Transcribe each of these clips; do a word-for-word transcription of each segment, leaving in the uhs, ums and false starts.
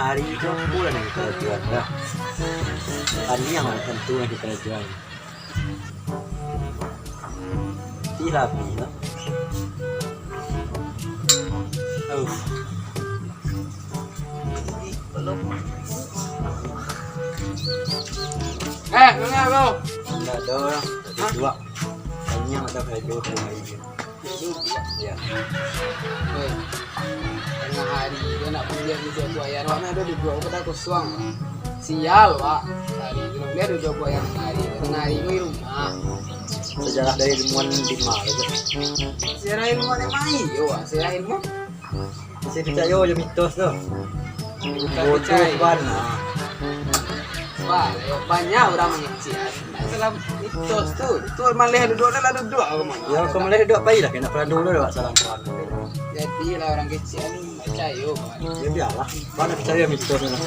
Hari itu aku lah nak kita jual dah. Tadi yang mana tentu nak kita jual. Ti lah, Pi, lah. Uff. Eh, dengar, bro. Ndak ado urang, ndak ado juo. Tanya ndak ado karajo tangah hari. Yo. Oi. Tangah hari tu nak kuliah duduak buaya, awak nak duduak, awak dah kosong. Sial, Pak. Hari tu nak kuliah duduak buaya tangah hari. Tangah hari tu di rumah. Sejarah dari ilmuwan di ma tu? Sejarah ilmuwan di ma, iyo, Pak. Sejarah ilmuwan. Masih picayo jo mitos tu? Bukan bodoh picayo. Bana. Ba-, banyak urang mangecek, ah. Masalah mitos tu. Tu maleh duduak, lah duduak ka ma? Yo, kok maleh duduak, pailah, kena pelan dulu, awak salam-salam. Jadi lah urang kecek ni picayo, kan. Yo, bialah. Bana picayo mitos tu lah.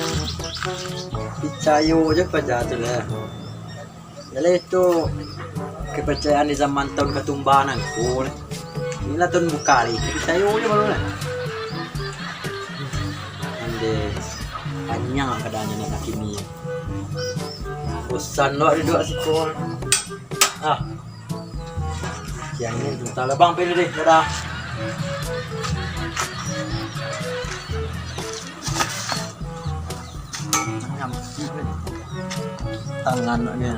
Picayo je paja tu lah. Jadi itu kepercayaan di zaman tahun katumba nangko. Inilah tahun bukari, picayo je baru lah. Ande, panjang keadaannya nak kini. Bosan doh duduak siko. Ah. Siang ni sebentar lah, Bang, pilih deh, dadah. Tangan nak dia.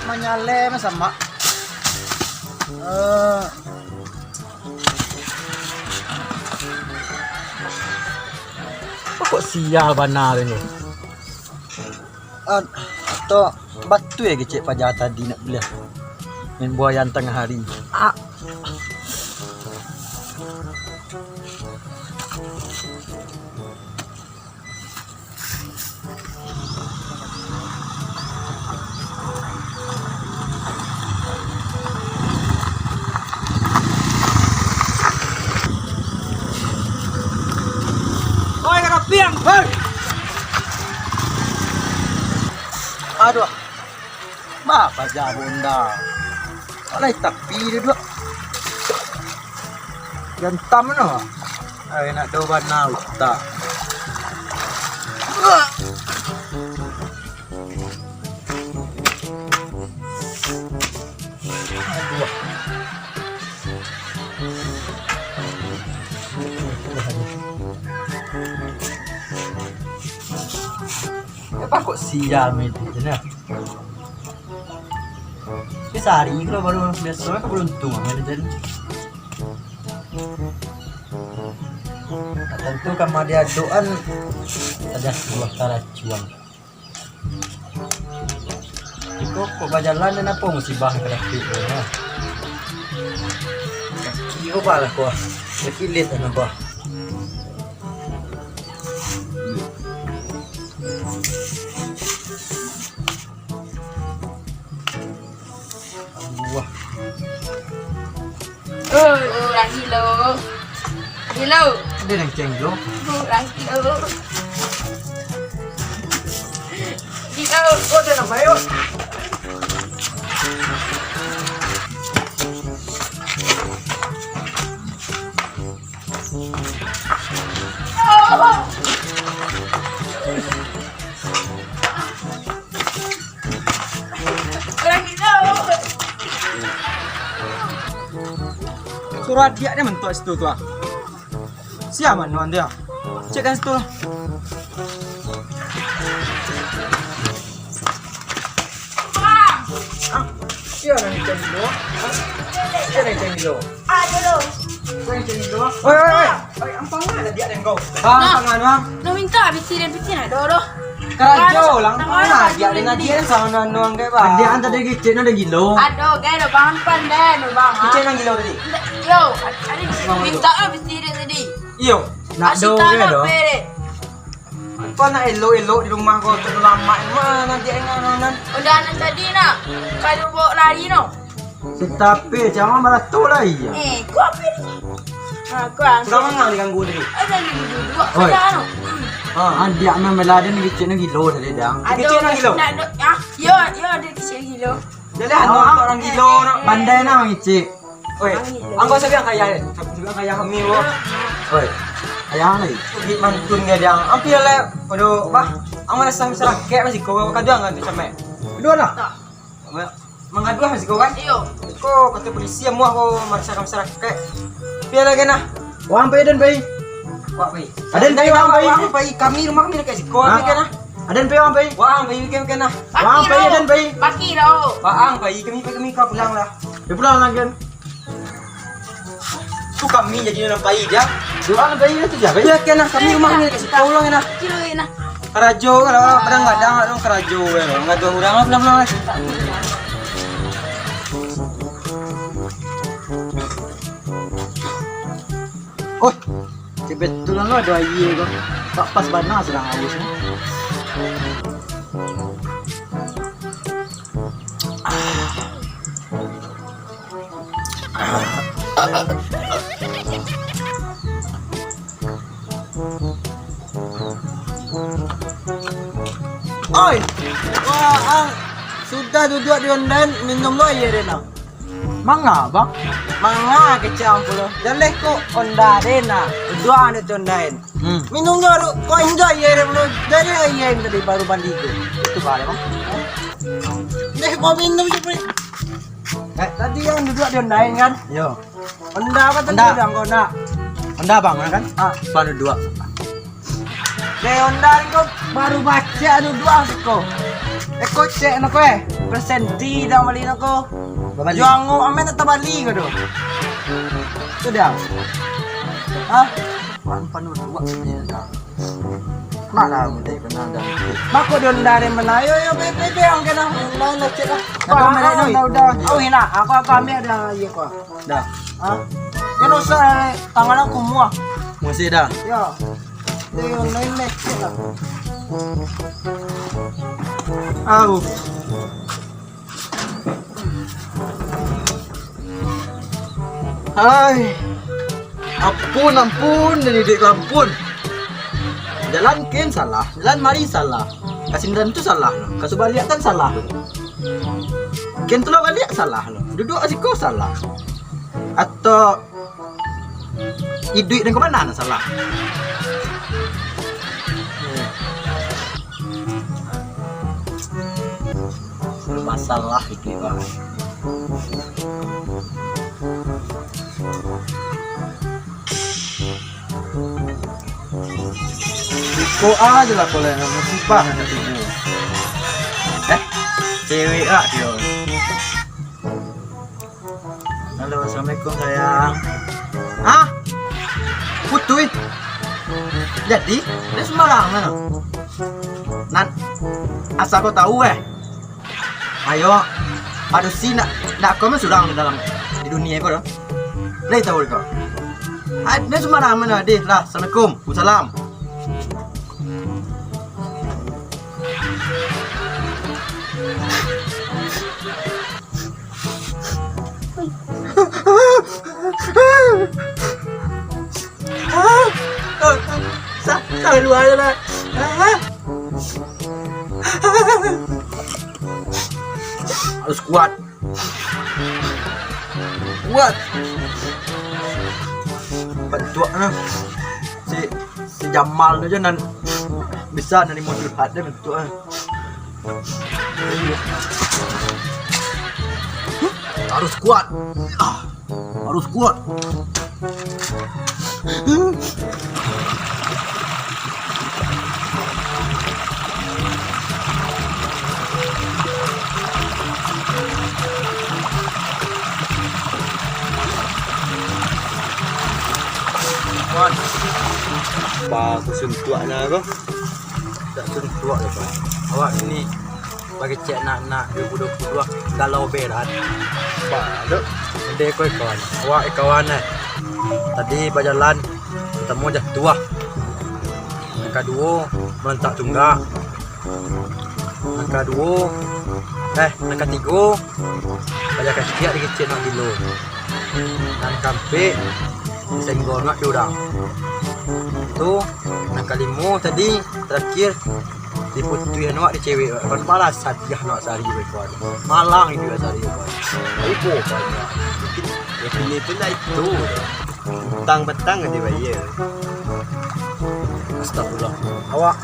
Manyalai mah samak. Eh. Kok sial bana tu. Ah, atau batua kecek paja tadi nak baliak main buayan tangah hari. Ah. Oi, karapiang, oi! Aduh. Bah, paja bonda. Alai tapi dia duduak. Gantam no. Ai, nak do bana utak. Aduh. Apa kok sial main tu, nah? Tapi sahari ko lah baru, biaso kan beruntung lah main tu. Tantu kama diadokan, sajo buah karacuang. Iko kok bajalan, den apo musibah ka dapek ko, ha? Kaki ko apo lah ko, bakilit anu bah. Wah. Oi, urang gilo. Gilo. Ada nan ceng gilo. Urang gilo. Gilo. Oh, ada nan bayar. Suruah adiak ni mentok situ tu ah. Sia mano dia? Cek kan situ lah. Bang! Hah? Sia nan cari lo? Hah? Sia nan cari lo? Aduh lo. Sia nan cari lo? Oi, oi, oi. Oi, ampang lah dia dan kau. Bang, nah, tangan bang. Nak minta piti dan piti nak doro. Karajo lang, tangan lah dia dan dia sama nan nuang ke bang. Dia antar dia kicik nan dia gilo. Aduh, gaya lo bang, pandai lo bang. Kicik nan gilo tadi. Yo, ada minta lo piti dia tadi. Iyo, nak do ke do? Kau nak elok-elok di rumah kau tu lama, mana nanti enggak nan. Udah nan tadi nak, kalau bawa lari no. Sitape, cama barato lai. Eh, kau apa ni? Ha, kau ang. Sudah manga diganggu tadi? Ada di duduk. Oi. Ada no. Ha, adiak nan beladen kicik nan gilo tadi dang. Kicik nan gilo. Nak do, ah, yo, yo ada kicik gilo. Jadi anu orang gilo nak. Pandai nak kicik. Oi, angkau sabiang kaya, sabiang kaya kami, wo. Oi, kaya lai. Duit mantun gadang. Ampia lah, aduh, bah. Ang marasa masyarakat masih kau, kaduang kan tu, sampai. Kaduang lah. Mangaduah masih kau, kan? Iyo. Kau kata polisi, amuah kau marasa masyarakat. Ampia lah, kan, nah. Wang pai, den pai. Wak pai. Aden pai, wang pai. Wang pai, kami rumah kami dekat siko, kan, nah. Aden pai, wang pai. Wang pai, kan, kan, nah. Wang pai, aden pai. Paki dah. Wang pai, kami pai, kami kau pulang lah. Dia pulang lah, kan. Tu kami jadi nan pai dia. Doa nan pai tu dia, pai. Iya, kan, nah, kami rumah ni kasi tolong, nah. Kilo, nah. Karajo kalau kadang-kadang orang karajo, ya, enggak ada orang lah, pulang-pulang lah. Oh, kebetulan lo ada aia ko. Tak pas bana sedang haus ni. Oi, wah, ang sudah duduak di ondan, minum lo aia den, nah. Manga, bang? Manga kecek ang pulo. Jaleh ko onda den, nah. Duduak anu tu onda den. Hmm. Minum jo, ko injak aia den pulo. Jaleh aia den tadi baru bali ko. Itu bang, bang. Deh, ko minum je, Pri. Eh, tadi ang duduak di onda den, kan? Yo. Onda apa tadi? Onda. Onda, Bang, kan? Ah. Bang duduak. Deh, onda ko baru bacak duduak siko. Eh, ko cek nako, eh. Persenti dah bali nako. Babali. Juango, amen tak tabali ko tu. Tu dia. Hah? Pan panu duduak sini dah. Malam deh, kena dah. Mako di onda den manayo, yo, be, be, be, ang kena. Lain lah, cek lah. Dah, dah, dah, dah, dah. Oh, ina, aku apa ambil dah, iya, kok. Dah. Hah? Dia dosa, tangan aku muah. Musik dah. Ya. Dia yang lain lecet lah. Au. Hai. Ampun, ampun, jadi dek ampun. Jalan ken salah, jalan mari salah. Kasindan tu salah lo, kasubaliak kan salah lo. Ken tu lah baliak salah lo, duduak siko salah. Atau iduik nan ka mano nan salah? Masalah iduik, Bang. Iko aja lah, kalau yang musibah aja tibo. Eh, cewek ah, dia. Halo, assalamualaikum, sayang. Hah? Putuih? Jadi, dia sembarangan. Nan, asal kau tahu, eh. Ayo, padusi nak, nak kau surang di dalam, di dunia kau tu. Lai tahu kau. Ah, dia sembarangan, deh, lah. Assalamualaikum. Waalaikumsalam. Sa-, salah dua je lah. Harus kuat. Kuat. Bantuak nah. Si, si Jamal tu je nan bisa narimo curhat dia bantuak nah. Harus kuat. Ah, harus kuat. Kuat. Bagus untuaknya tu. Tak sentuak doh, Pak. Awak kini bakecek anak-anak duo ribu duo puluh duo, galau berat. Ba, dok. Ndeh ko, kawan. Awak, eh, kawan, eh. Tadi bajalan, batamu jatuah. Nan kaduo, malantak tunggak. Nan kaduo, eh, nan katigo, bajak kaciak dikecek nak gilo. Nan kaampek, senggol nak di urang. Tu, nan kalimo tadi, terakhir, diputuihan awak di cewek, kan malas sadiah nak sari beko. Malang itu sari beko. Tapi ko, banyak. Mungkin Kini tu ndak itu. Utang patang ka dibayia. Astagfirullah. Awak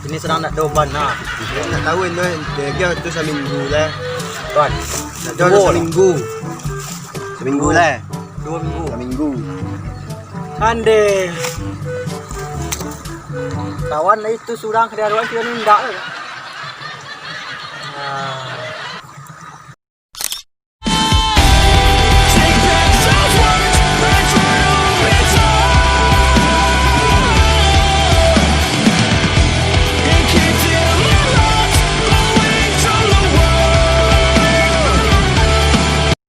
kini sadang ndak ado bana. Ndak tahu ino, dia tu saminggu lah. Kan. Ndak tahu saminggu. Saminggu lah. Duo minggu. Saminggu. Andeh. Kawan lah itu surang ka diarokan, kiro indak lah. Nah,